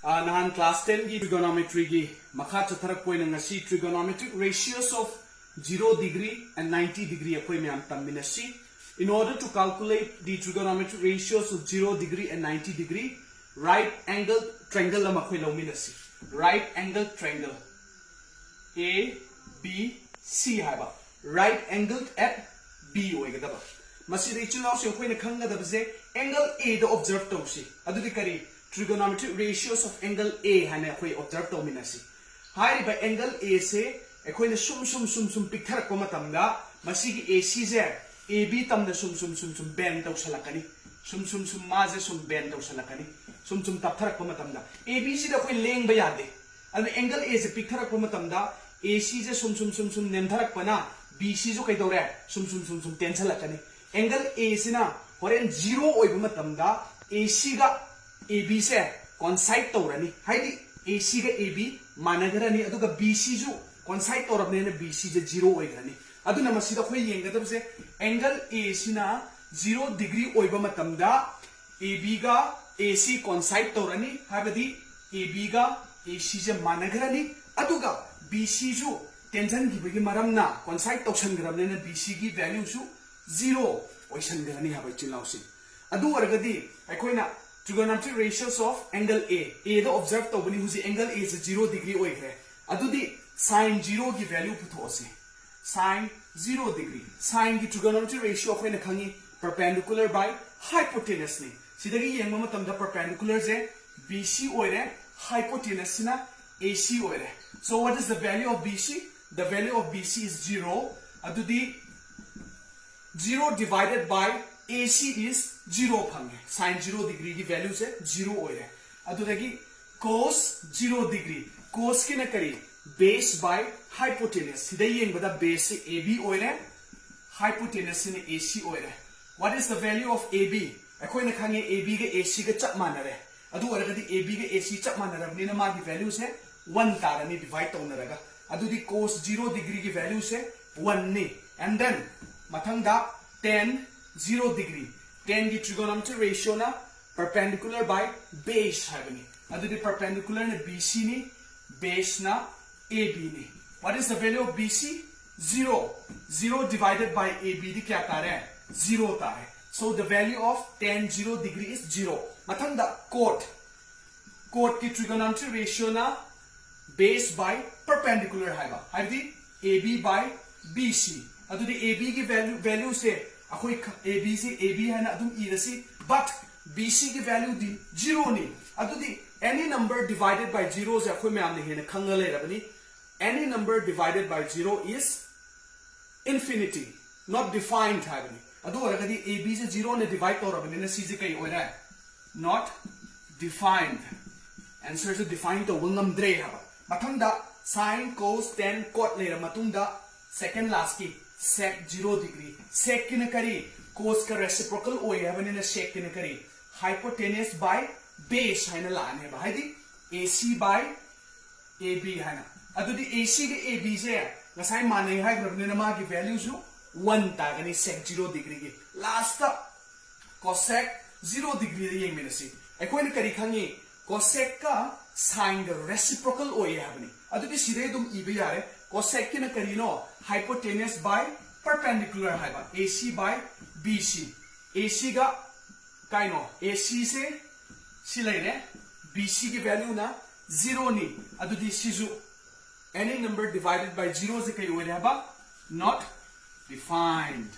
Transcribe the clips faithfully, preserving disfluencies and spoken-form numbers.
ꯑ, ꯅꯍꯥꯟ class ten ꯒꯤ trigonometry ꯒꯤ ꯃꯈꯥ ꯆꯠꯊꯔꯛꯄ ꯑꯣꯏꯅ ꯉꯁꯤ trigonometric ratios of zero degree and ninety degree ꯑꯩꯈꯣꯏ ꯃꯌꯥꯝ ꯇꯝꯃꯤꯟꯅꯁꯤ. In order to calculate the trigonometric ratios of zero degree and ninety degree, right angle triangle ꯑꯃ ꯑꯩꯈꯣꯏ ꯂꯧꯃꯤꯟꯅꯁꯤ. Right angle triangle, A B C ꯍꯥꯏꯕ, right angle at B ꯑꯣꯏꯒꯗꯕ. ꯃꯁꯤꯗ ꯏꯆꯤꯜ ꯏꯅꯥꯎꯁꯤꯡ ꯑꯩꯈꯣꯏꯅ ꯈꯪꯒꯗꯕꯁꯦ angle A ꯗ observe ꯇꯧꯁꯤ. ꯑꯗꯨꯗꯤ ꯀꯔꯤ? Trigonometric ratios of angle A ꯍꯥꯏꯅ ꯑꯩꯈꯣꯏ observe ꯇꯧꯃꯤꯟꯅꯁꯤ. ꯍꯥꯏꯔꯤꯕ angle A ꯁꯦ ꯑꯩꯈꯣꯏꯅ ꯁꯨꯝ ꯁꯨꯝ ꯁꯨꯝ ꯁꯨꯝ ꯄꯤꯛꯊꯔꯛꯄ ꯃꯇꯝꯗ ꯃꯁꯤꯒꯤ A C say A B ꯇꯝꯅ ꯁꯨꯝ ꯁꯨꯝ ꯁꯨꯝ ꯁꯨꯝ bend ꯇꯧꯁꯜꯂꯛꯀꯅꯤ. ꯁꯨꯝ ꯁꯨꯝ ꯁꯨꯝ ꯃꯥꯁꯦ ꯁꯨꯝ bend ꯇꯧꯁꯜꯂꯛꯀꯅꯤ. ꯁꯨꯝ ꯁꯨꯝ ꯇꯞꯊꯔꯛꯄ ꯃꯇꯝꯗ A B ꯁꯤꯗ ꯑꯩꯈꯣꯏ ꯂꯦꯡꯕ ꯌꯥꯗꯦ. ꯑꯗꯨꯅ angle A ꯁꯦ ꯄꯤꯛꯊꯔꯛꯄ ꯃꯇꯝꯗ A C ꯁꯦ ꯁꯨꯝ ꯁꯨꯝ ꯁꯨꯝ ꯁꯨꯝ ꯅꯦꯝꯊꯔꯛꯄꯅ B C ꯁꯨ ꯀꯩꯗꯧꯔꯦ? ꯁꯨꯝ ꯁꯨꯝ ꯁꯨꯝ ꯁꯨꯝ ꯇꯦꯟꯁꯜꯂꯛꯀꯅꯤ. Angle A ꯁꯤꯅ ꯍꯣꯔꯦꯟ zero ꯑꯣꯏꯕ ꯃꯇꯝꯗ A C ꯒ A B ꯁꯦ coincide ꯇꯧꯔꯅꯤ. ꯍꯥꯏꯗꯤ A C ꯒ A B ꯃꯥꯟꯅꯈ꯭ꯔꯅꯤ, ꯑꯗꯨꯒ B C ꯁꯨ coincide ꯇꯧꯔꯕꯅꯤꯅ B C ꯁꯦ zero ꯑꯣꯏꯈ꯭ꯔꯅꯤ. ꯑꯗꯨꯅ ꯃꯁꯤꯗ ꯑꯩꯈꯣꯏ ꯌꯦꯡꯒꯗꯕꯁꯦ angle A ꯁꯤꯅ zero degree ꯑꯣꯏꯕ ꯃꯇꯝꯗ A B ꯒ A C coincide ꯇꯧꯔꯅꯤ, ꯍꯥꯏꯕꯗꯤ A B ꯒ A C ꯁꯦ ꯃꯥꯟꯅꯈ꯭ꯔꯅꯤ, ꯑꯗꯨꯒ B C ꯁꯨ ꯇꯦꯟꯁꯤꯟꯈꯤꯕꯒꯤ ꯃꯔꯝꯅ coincide ꯇꯧꯁꯟꯈ꯭ꯔꯕꯅꯤꯅ B C ꯒꯤ value ꯁꯨ zero ꯑꯣꯏꯁꯟꯈ꯭ꯔꯅꯤ ꯍꯥꯏꯕ ꯏꯆꯤꯜ ꯏꯅꯥꯎꯁꯤꯡ꯫ ꯑꯗꯨ ꯑꯣꯏꯔꯒꯗꯤ ꯑꯩꯈꯣꯏꯅ trigonometric ratios of angle A, A the observe ꯇꯧꯕꯅꯤ, ꯍꯧꯖꯤꯛ angle A say zero degree ꯑꯣꯏꯈ꯭ꯔꯦ꯫ ꯑꯗꯨꯗꯤ sine zero ꯒꯤ value ꯄꯨꯊꯣꯛꯑꯁꯤ꯫ Sine zero degree, sine ꯒꯤ trigonometric ratio ꯑꯩꯈꯣꯏꯅ ꯈꯪꯉꯤ, perpendicular by hypotenuse ꯅꯤ꯫ ꯁꯤꯗꯒꯤ ꯌꯦꯡꯕ ꯃꯇꯝꯗ perpendicular ꯁꯦ B C ꯑꯣꯏꯔꯦ, hypotenuse ꯁꯤꯅ A C ꯑꯣꯏꯔꯦ꯫ So what is the value of B C? The value of B C is zero. ꯑꯗꯨꯗꯤ zero divided by A C is zero ꯐꯪꯉꯦ꯫ Sine zero degree ꯒꯤ value ꯁꯦ zero ꯑꯣꯏꯔꯦ꯫ ꯑꯗꯨꯗꯒꯤ cos zero degree, cos ꯀꯤꯅ ꯀꯔꯤ? Base by hypotenuse꯫ ꯁꯤꯗ ꯌꯦꯡꯕꯗ base ꯁꯤ A B ꯑꯣꯏꯔꯦ, hypotenuse ꯁꯤꯅ A C ꯑꯣꯏꯔꯦ꯫ What is the value of A B? ꯑꯩꯈꯣꯏꯅ ꯈꯪꯉꯦ A B ꯒ A C ꯒ ꯆꯞ ꯃꯥꯟꯅꯔꯦ꯫ ꯑꯗꯨ ꯑꯣꯏꯔꯒꯗꯤ A B ꯒ A C ꯆꯞ ꯃꯥꯟꯅꯔꯕꯅꯤꯅ ꯃꯥꯒꯤ value ꯁꯦ one ꯇꯥꯔꯅꯤ divide ꯇꯧꯅꯔꯒ꯫ ꯑꯗꯨꯗꯤ cos zero degree ꯒꯤ value ꯁꯦ one ꯅꯤ꯫ And then ꯃꯊꯪꯗ tan zero degree, tan ꯒꯤ trigonometric ratio ꯅ perpendicular by base ꯍꯥꯏꯕꯅꯤ꯫ ꯑꯗꯨꯗꯤ perpendicular ꯅ BC ꯅꯤ, base ꯅ AB ꯅꯤ. What is the value of BC? Zero. Zero divided by AB ꯗꯤ ꯀꯌꯥ ꯇꯥꯔꯦ? Zero ꯇꯥꯔꯦ. So the value of tan zero degree is zero. ꯃꯊꯪꯗ cot. Cot ꯀꯤ trigonometry ratio ꯅ base by perpendicular ꯍꯥꯏꯕ, ꯍꯥꯏꯕꯗꯤ AB by BC. ꯑꯗꯨꯗꯤ AB ꯒꯤ value, value ꯁꯦ ꯑꯩꯈꯣꯏ ꯈ-, AB ꯁꯦ AB ꯍꯥꯏꯅ ꯑꯗꯨꯝ ꯏꯔꯁꯤ, but BC ꯒꯤ value ꯗꯤ zero ꯅꯤ. ꯑꯗꯨꯗꯤ any number divided by zero ꯁꯦ ꯑꯩꯈꯣꯏ ꯃꯌꯥꯝꯅ ꯍꯦꯟꯅ ꯈꯪꯉ ꯂꯩꯔꯕꯅꯤ. Any number divided by zero is infinity, not defined ꯍꯥꯏꯕꯅꯤ. ꯑꯗꯨ ꯑꯣꯏꯔꯒꯗꯤ AB ꯁꯦ zero ꯅ divide ꯇꯧꯔꯕꯅꯤꯅ ꯁꯤꯁꯦ ꯀꯩ ꯑꯣꯏꯔꯦ? Not defined. Answer say define ꯇꯧꯕ ꯉꯝꯗ꯭ꯔꯦ ꯍꯥꯏꯕ. ꯃꯊꯪꯗ sine, cos, tan, cot ꯂꯩꯔ ꯃꯇꯨꯡꯗ second last ꯀꯤ sec zero degree. Sec ꯀꯤꯅ ꯀꯔꯤ? Cos ꯀ reciprocal ꯑꯣꯏ ꯍꯥꯏꯕꯅꯤꯅ sec ꯀꯤꯅ ꯀꯔꯤ? Hypotenuse by base ꯍꯥꯏꯅ ꯂꯥꯛꯑꯅꯦꯕ, ꯍꯥꯏꯗꯤ AC by AB ꯍꯥꯏꯅ. ꯑꯗꯨꯗꯤ AC ꯒ AB ꯁꯦ ꯉꯁꯥꯏ ꯃꯥꯟꯅꯩ ꯍꯥꯏꯈ꯭ꯔꯕꯅꯤꯅ ꯃꯥꯒꯤ value ꯁꯨ one ꯇꯥꯒꯅꯤ sec zero degree ꯒꯤ. Last ꯇ cosec zero degree ꯗ ꯌꯦꯡꯃꯤꯟꯅꯁꯤ. ꯑꯩꯈꯣꯏꯅ ꯀꯔꯤ ꯈꯪꯉꯤ? Cosec ꯀ sine ꯒ reciprocal ꯑꯣꯏꯌꯦ ꯍꯥꯏꯕꯅꯤ. ꯑꯗꯨꯗꯤ ꯁꯤꯗꯩ ꯑꯗꯨꯝ ꯏꯕ ꯌꯥꯔꯦ. Cosec ꯀꯤꯅ ꯀꯔꯤꯅꯣ? Hypotenuse by perpendicular ꯍꯥꯏꯕ, AC by BC. AC ꯒ ꯀꯥꯏꯅꯣ? AC ꯁꯦ ꯁꯤ ꯂꯩꯔꯦ, BC ꯒꯤ value ꯅ zero ꯅꯤ. ꯑꯗꯨꯗꯤ ꯁꯤꯁꯨ any number divided by zero ꯁꯦ ꯀꯩ ꯑꯣꯏꯔꯦ ꯍꯥꯏꯕ? Not defined.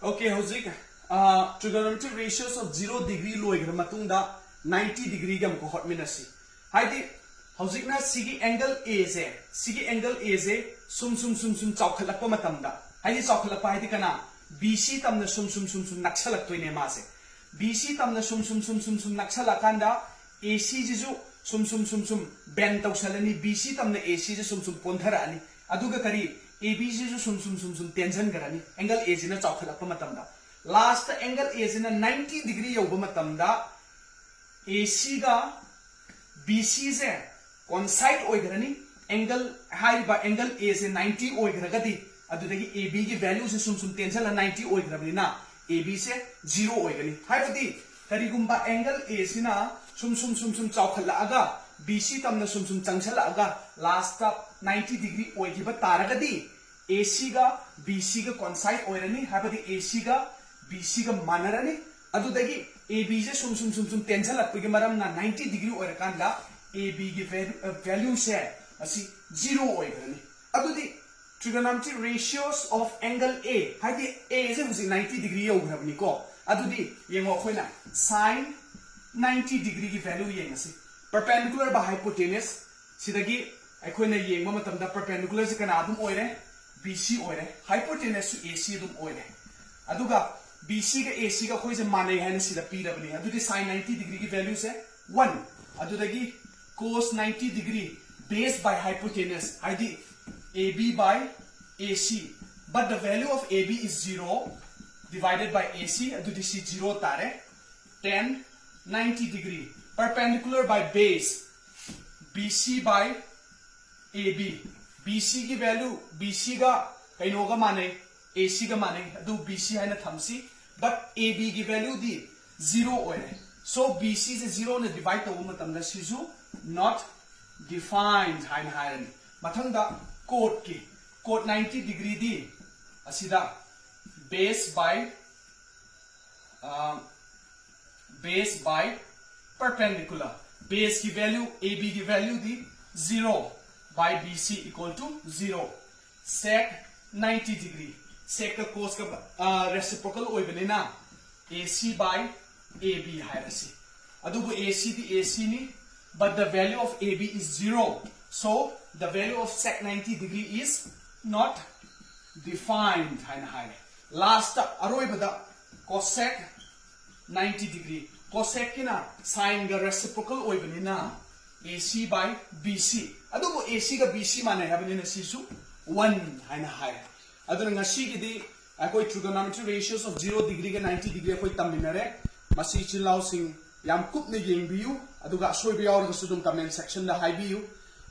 Okay, ꯍꯧꯖꯤꯛ trigonometry ratios of zero degree ꯂꯣꯏꯈ꯭ꯔ ꯃꯇꯨꯡꯗ ninety degree ꯒꯤ ꯑꯃꯨꯛꯀ ꯍꯣꯠꯃꯤꯟꯅꯁꯤ. ꯍꯥꯏꯗꯤ ꯍꯧꯖꯤꯛꯅ ꯁꯤꯒꯤ angle A ꯁꯦ, ꯁꯤꯒꯤ angle A ꯁꯦ ꯁꯨꯝ ꯁꯨꯝ ꯁꯨꯝ ꯁꯨꯝ ꯆꯥꯎꯈꯠꯂꯛꯄ ꯃꯇꯝꯗ, ꯍꯥꯏꯗꯤ ꯆꯥꯎꯈꯠꯂꯛꯄ ꯍꯥꯏꯗꯤ ꯀꯅꯥ? BC ꯇꯝꯅ ꯁꯨꯝ ꯁꯨꯝ ꯁꯨꯝ ꯁꯨꯝ ꯅꯛꯁꯜꯂꯛꯇꯣꯏꯅꯦ ꯃꯥꯁꯦ. BC ꯇꯝꯅ ꯁꯨꯝ ꯁꯨꯝ ꯁꯨꯝ ꯁꯨꯝ ꯁꯨꯝ ꯅꯛꯁꯜꯂꯛꯀꯥꯟꯗ AC ꯁꯤꯁꯨ ꯁꯨꯝ ꯁꯨꯝ ꯁꯨꯝ ꯁꯨꯝ bend ꯇꯧꯁꯜꯂꯅꯤ, BC ꯇꯝꯅ AC ꯁꯦ ꯁꯨꯝ ꯁꯨꯝ ꯀꯣꯟꯊꯔꯛꯑꯅꯤ, ꯑꯗꯨꯒ ꯀꯔꯤ? AB ꯁꯤꯁꯨ ꯁꯨꯝ ꯁꯨꯝ ꯁꯨꯝ ꯁꯨꯝ ꯇꯦꯟꯁꯤꯟꯈ꯭ꯔꯅꯤ, angle A ꯁꯤꯅ ꯆꯥꯎꯈꯠꯂꯛꯄ ꯃꯇꯝꯗ. Last angle A ꯁꯤꯅ ninety degree ꯌꯧꯕ ꯃꯇꯝꯗ AC ꯒ BC ꯁꯦ coincide ꯑꯣꯏꯈ꯭ꯔꯅꯤ, angle, ꯍꯥꯏꯔꯤꯕ angle A ꯁꯦ ninety ꯑꯣꯏꯈ꯭ꯔꯒꯗꯤ, ꯑꯗꯨꯗꯒꯤ AB ꯒꯤ value ꯁꯦ ꯁꯨꯝ ꯁꯨꯝ ꯇꯦꯟꯁꯤꯜꯂ ninety ꯑꯣꯏꯈ꯭ꯔꯕꯅꯤꯅ AB ꯁꯦ zero ꯑꯣꯏꯒꯅꯤ. ꯍꯥꯏꯕꯗꯤ ꯀꯔꯤꯒꯨꯝꯕ angle A ꯁꯤꯅ ꯁꯨꯝ ꯁꯨꯝ ꯁꯨꯝ ꯁꯨꯝ ꯆꯥꯎꯈꯠꯂꯛꯑꯒ B C ꯇꯝꯅ ꯁꯨꯝ ꯁꯨꯝ ꯆꯪꯁꯤꯜꯂꯛꯑꯒ last ninety degree ꯑꯣꯏꯈꯤꯕ ꯇꯥꯔꯒꯗꯤ, A C ꯒ B C ꯒ coincide ꯑꯣꯏꯔꯅꯤ, ꯍꯥꯏꯕꯗꯤ A C ꯒ B C ꯒ ꯃꯥꯟꯅꯔꯅꯤ꯫ ꯑꯗꯨꯗꯒꯤ A B ꯁꯦ ꯁꯨꯝ ꯁꯨꯝ ꯁꯨꯝ ꯁꯨꯝ ꯇꯦꯟꯁꯤꯜꯂꯛꯄꯒꯤ ꯃꯔꯝꯅ ninety degree ꯑꯣꯏꯔꯀꯥꯟꯗ A B ꯒꯤ value, value ꯁꯦ ꯑꯁꯤ zero ꯑꯣꯏꯈ꯭ꯔꯅꯤ꯫ ꯑꯗꯨꯗꯤ trigonometry ratios of angle A, ꯍꯥꯏꯗꯤ A ꯁꯦ ꯍꯧꯖꯤꯛ ninety degree ꯌꯧꯈ꯭ꯔꯕꯅꯤꯀꯣ꯫ ꯑꯗꯨꯗꯤ ꯌꯦꯡꯉꯣ, ꯑꯩꯈꯣꯏꯅ sine ninety degree ꯒꯤ value ꯌꯦꯡꯉꯁꯤ꯫ Perpendicular by hypotenuse, ꯁꯤꯗꯒꯤ ꯑꯩꯈꯣꯏꯅ ꯌꯦꯡꯕ ꯃꯇꯝꯗ perpendicular ꯁꯦ ꯀꯅꯥ ꯑꯗꯨꯝ ꯑꯣꯏꯔꯦ? B C ꯑꯣꯏꯔꯦ꯫ Hypotenuse ꯁꯨ A C ꯑꯗꯨꯝ ꯑꯣꯏꯔꯦ꯫ ꯑꯗꯨꯒ B C ꯒ A C ꯒ ꯑꯩꯈꯣꯏꯁꯦ ꯃꯥꯟꯅꯩ ꯍꯥꯏꯅ ꯁꯤꯗ ꯄꯤꯔꯕꯅꯤ꯫ ꯑꯗꯨꯗꯤ sine ninety degree ꯒꯤ value ꯁꯦ one꯫ ꯑꯗꯨꯗꯒꯤ cos ninety degree base by hypotenuse, ꯍꯥꯏꯗꯤ A B by A C, but the value of A B is zero divided by A C, ꯑꯗꯨꯗꯤ ꯁꯤ zero ꯇꯥꯔꯦ꯫ Tan ninety degree perpendicular by base, B C by A B, B C ꯒꯤ value, B C ꯒ ꯀꯩꯅꯣꯒ ꯃꯥꯟꯅꯩ, A C ꯒ ꯃꯥꯟꯅꯩ, ꯑꯗꯨ B C ꯍꯥꯏꯅ ꯊꯝꯁꯤ꯫ But A B ꯒꯤ value ꯗꯤ zero ꯑꯣꯏꯔꯦ꯫ So B C ꯁꯦ zero ꯅ divide ꯇꯧꯕ ꯃꯇꯝꯗ ꯁꯤꯁꯨ not defined ꯍꯥꯏꯅ ꯍꯥꯏꯔꯅꯤ꯫ ꯃꯊꯪꯗ cot ꯀꯤ, cot ninety degree ꯗꯤ ꯑꯁꯤꯗ base by, ꯑ, base by perpendicular, base ꯀꯤ value, A B ꯒꯤ value D zero by B C equal to zero, sec ninety degree, sec ꯀ cos ꯀ, ꯑ, reciprocal ꯑꯣꯏꯕꯅꯤꯅ A C by A B ꯍꯥꯏꯔꯁꯤ꯫ ꯑꯗꯨꯕꯨ A C D A C ꯅꯤ, but the value of A B is zero, so the value of sec ninety degree is not defined ꯍꯥꯏꯅ ꯍꯥꯏꯔꯦ꯫ Last, ꯑꯔꯣꯏꯕꯗ cosec ninety degree, cosec ꯀꯤꯅ sine ꯒ reciprocal ꯑꯣꯏꯕꯅꯤꯅ A C by B C, ꯑꯗꯨꯕꯨ A C ꯒ B C ꯃꯥꯟꯅꯩ ꯍꯥꯏꯕꯅꯤꯅ ꯁꯤꯁꯨ one ꯍꯥꯏꯅ ꯍꯥꯏꯔꯦ꯫ ꯑꯗꯨꯅ ꯉꯁꯤꯒꯤꯗꯤ ꯑꯩꯈꯣꯏ trigonometry ratios of zero degree ꯒ ninety degree ꯑꯩꯈꯣꯏ ꯇꯝꯃꯤꯟꯅꯔꯦ꯫ ꯃꯁꯤ ꯏꯆꯤꯜ ꯏꯅꯥꯎꯁꯤꯡ ꯌꯥꯝ ꯀꯨꯞꯅ ꯌꯦꯡꯕꯤꯌꯨ, ꯑꯗꯨꯒ ꯑꯁꯣꯏꯕ ꯌꯥꯎꯔꯒꯁꯨ ꯑꯗꯨꯝ comment section ꯗ ꯍꯥꯏꯕꯤꯌꯨ꯫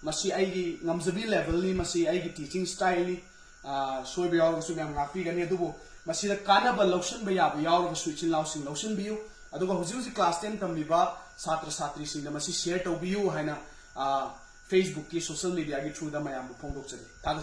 ꯃꯁꯤ ꯑꯩꯒꯤ ꯉꯝꯖꯕꯤ level ꯅꯤ, ꯃꯁꯤ ꯑꯩꯒꯤ teaching style ꯅꯤ꯫ ꯑꯥ, ꯁꯣꯏꯕ ꯌꯥꯎꯔꯒꯁꯨ ꯃꯌꯥꯝ ꯉꯥꯛꯄꯤꯒꯅꯤ, ꯑꯗꯨꯕꯨ ꯃꯁꯤꯗ ꯀꯥꯟꯅꯕ ꯂꯧꯁꯤꯟꯕ ꯌꯥꯕ ꯌꯥꯎꯔꯒꯁꯨ ꯏꯆꯤꯜ ꯏꯅꯥꯎꯁꯤꯡ ꯂꯧꯁꯤꯟꯕꯤꯌꯨ꯫ ꯑꯗꯨꯒ ꯍꯧꯖꯤꯛ ꯍꯧꯖꯤꯛ class ten ꯇꯝꯃꯤꯕ ꯁꯥꯇ꯭ꯔ ꯁꯥꯇ꯭ꯔꯤꯁꯤꯡꯗ ꯃꯁꯤ share ꯇꯧꯕꯤꯌꯨ ꯍꯥꯏꯅ, ꯑ, Facebook-ꯀꯤ social media-ꯒꯤ through-ꯗ ꯃꯌꯥꯝꯕꯨ ꯐꯣꯡꯗꯣꯛꯆꯔꯤ꯫ ꯊꯥꯒꯠꯆꯔꯤ꯫